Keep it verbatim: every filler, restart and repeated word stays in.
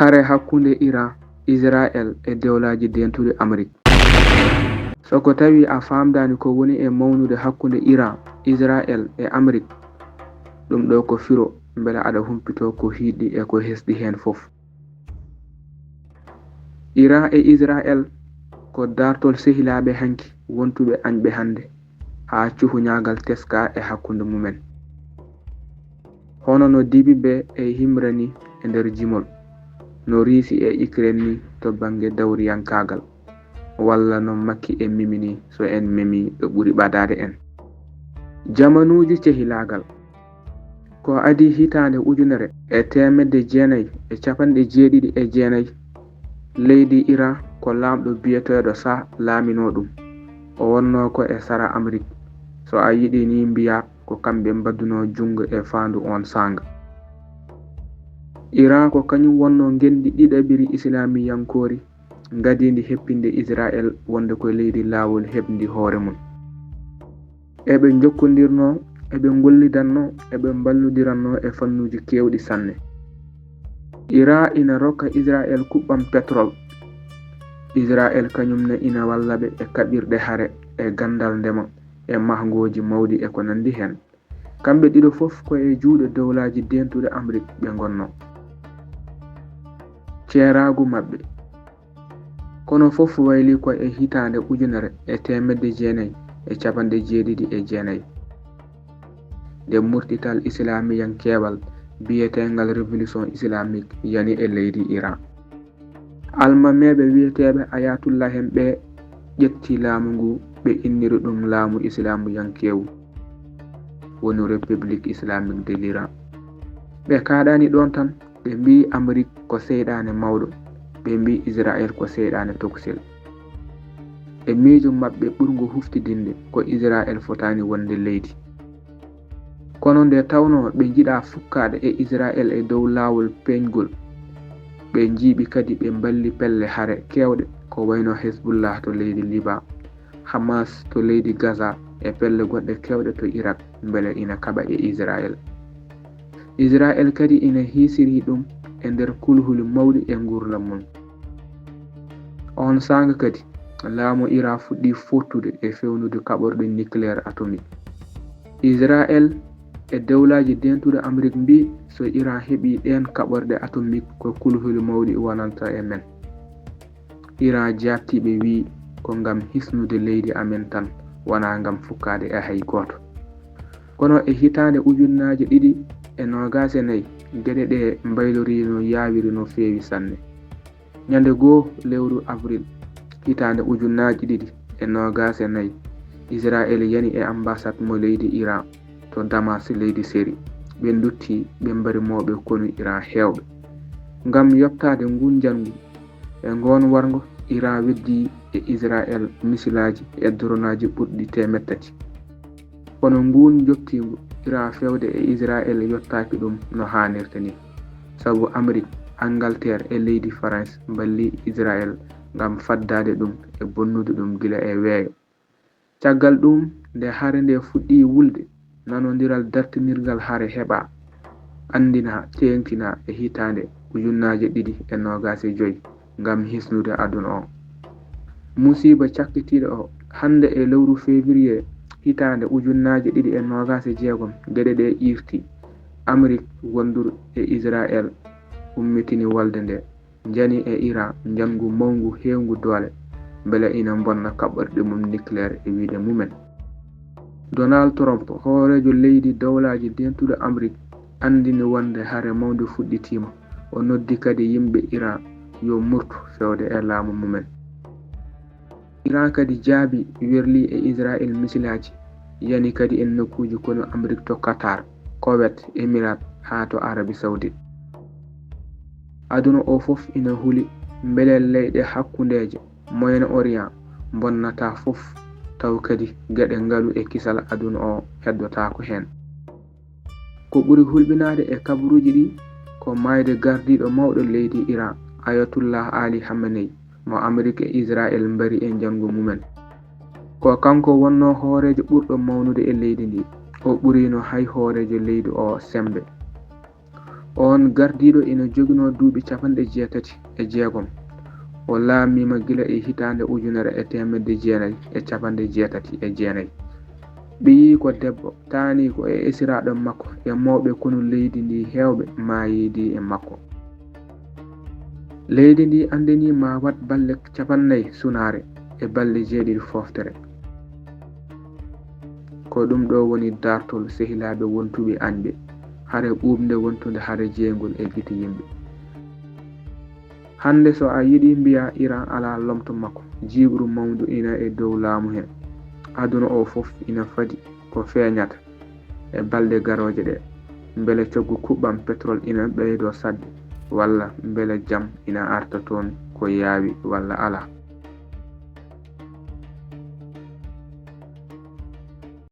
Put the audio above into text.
Hare hakkunde Iran, Israel e Dewlaaji Dentuɗi Amrik. So ko tawi a faamdaani ko woni e mawnude hakkunde Iran, Israel e Amrik, ɗum ɗo ko firo, mbele aɗa humpito ko hiiɗi e ko hesɗi heen fof. Iran e Israel ko daartol sehilaaɓe hanki wontuɓe añɓe hannde, haa cuhuñaagal teska e hakkunde mumen. Hono no dibiɓe e himrani e nder jimol, no Riisi e Ukraine ni to bannge dawriyankaagal, walla no Makki e Mimi ni, so en memi, ɓe ɓuri ɓadaade en. Jamanuuji cehilaagal. Ko adii hitaande ujunere e teemedde jeenayi e capanɗe jeeɗiɗi e jeenayi, leydi Iran ko laamɗo biyeteeɗo Shah laaminoo ɗum. O wonnoo ko e sara Amrik. So a yiɗi ni mbiyaa ko kamɓe mbaddunoo junngo e faandu oon saanga. Iran ko kañum wonnoo ngenndi ɗiɗaɓiri islaamiyankoori, ngadiindi heppinde Israel wonde ko leydi laawol heɓndi hoore mum. Eɓe njokkondirnoo, eɓe ngollidannoo, eɓe mballodirannoo e fannuuji keewɗi sanne. Iran ina rokka Israel kuɓɓam petrol. Israel kañum ne ina walla ɓe e kaɓirɗe hare, e ganndal ndema, e mahgooji mawɗi e ko nanndi heen. Kamɓe ɗiɗo fof ko e juuɗe Dowlaaji Dentuɗe Amrik ɓe ngonnoo. Ceeraagu maɓɓe. Kono fof wayli ko e hitaande ujunere e teemedde jeenayi e capanɗe jeeɗiɗi e jeenayi, nde murtital islaamiyankeewal biyeteengal Révolution Islamique yani e leydi Iran. Almameeɓe wiyeteeɓe Ayatullah en ɓe ƴetti laamu ngu, ɓe inniri ɗum laamu islaamiyankeewu, woni République Islamique de l'Iran. Ɓe kaaɗaani ɗoon tan, ɓe mbiyi Amrik ko seyɗaane mawɗo, ɓe mbiyi Israel ko seyɗaane tokosel. E miijo maɓɓe ɓurngo huftidinde, ko Israel fotaani wonde leydi. Kono nde tawnoo ɓe njiɗaa fukkaade e Israel e dow laawol peeñgol, ɓe njiiɓi kadi ɓe mballi pelle hare keewɗe, ko wayno Hezbollah to leydi Liban, Hamas to leydi Gaza e pelle goɗɗe keewɗe to Irak, mbele ina kaɓa e Israel. Israel kadi ina hiisiri ɗum e nder kulhuli mawɗi e nguurndam mum. Oon saanga kadi, laamu Iran fuɗɗii fooɗtude e feewnude kaɓorɗe nucléaire atomique. Israel e Dowlaaji Dentuɗe Amrik mbii, so Iran heɓii ɗeen kaɓorɗe atomique, ko kulhuli mawɗi wonanta e men. Iran jaabtii ɓe, wii, ko ngam hisnude leydi amen tan, wonaa ngam fukkaade e hay gooto. Kono e hitaande ujunnaaje ɗiɗi e noogaas e nayi, geɗe ɗee mbayloriino, yaawiri no feewi sanne. Ñande goo lewru avril hitaande ujunnaaje ɗiɗi e noogaas e nayi, Israel yani e ambassade mo leydi Iran to Damas, leydi Siri. Ɓe ndutti, ɓe mbari mawɓe konu Iran heewɓe. Ngam yoɓtaade nguun njanngu, e ngoon warngo, Iran weddii e Israel misilaaji e dronaaji ɓurɗi teemeɗɗe tati. Kono nguun njottiingu Iran feewde e Israel yottaaki ɗum no haanirta ni, sabu Amrik, Angalteer e leydi Farayse mballii Israel ngam faddaade ɗum e bonnude ɗum gila e weeyo. Caggal ɗuum, nde hare ndee fuɗɗii wulde, nanondiral dartinirgal hare heɓaa, anndinaa, teeŋtinaa e hitaande ujunnaaje ɗiɗi e noogaas e joy ngam hisnude aduna o. Musiiba cakkitiiɗo o, hannde e lewru février hitaande ujunnaaje ɗiɗi e noogaas e jeegom, geɗe ɗee iirtii. Amrik wonduɗo e Israel ummitini wolde nde, njani e Iran njanngu mawngu heewngu doole, mbele ina mbonna kaɓorɗe mum nucléaire e wiyde mumen. Donald Trump, hooreejo leydi Dowlaaji Dentuɗe Amrik, anndini wonde hare mawnde fuɗɗitiima. O noddi kadi yimɓe Iran yo murtu feewde e laamu mumen. Iran kadi jaabii, werlii e Israel misilaaji, yani kadi e nokkuuji kono Amrik to Qatar, Kowet, Emirat haa to Arabie Saoudite. Aduna o fof ina huli mbele leyɗe hakkundeeje, Moyen-Orient, mbonnataa fof, taw kadi geɗe ngalu e kisal aduna o heddotaako heen. Ko ɓuri hulɓinaade e kabaruuji ɗii ko maayde gardiiɗo mawɗo leydi Iran, Ayatollah Ali Khamenei, mo Amrik e Israel mbari e njanngu mumen. Ko kanko wonnoo hooreejo ɓurɗo mawnude e leydi ndii. O ɓuriino hay hooreejo leydi oo semmbe. Oon gardiiɗo ina joginoo duuɓi capanɗe jeetati e jeegom. O laamiima gila e hitaande ujunere e teemedde jeenayi e capanɗe jeetati e jeenayi. Ɓiyiiko debbo taaniiko e esiraaɓe makko e mawɓe konu leydi ndi heewɓe maayiidi e makko. Leydi ndi anndinii ma waɗ balɗe capannayi sunaare e balɗe jeeɗiɗi fooftere. Ko ɗum ɗo woni daartol sehilaaɓe wontuɓe añɓe, hare ɓuuɓnde wontunde hare jeeyngol e gite yimɓe. Hannde so a yiɗi mbiya Iran alaa lomto makko, jiiɓru mawndu ina e dow laamu he. Aduna o fof ina fadi ko feeñata e balɗe garooje ɗe. Mbele coggu kuɓɓam petrol ina ɓeydo saɗde, walla mbele jam ina arta toon ko yaawi walla alaa?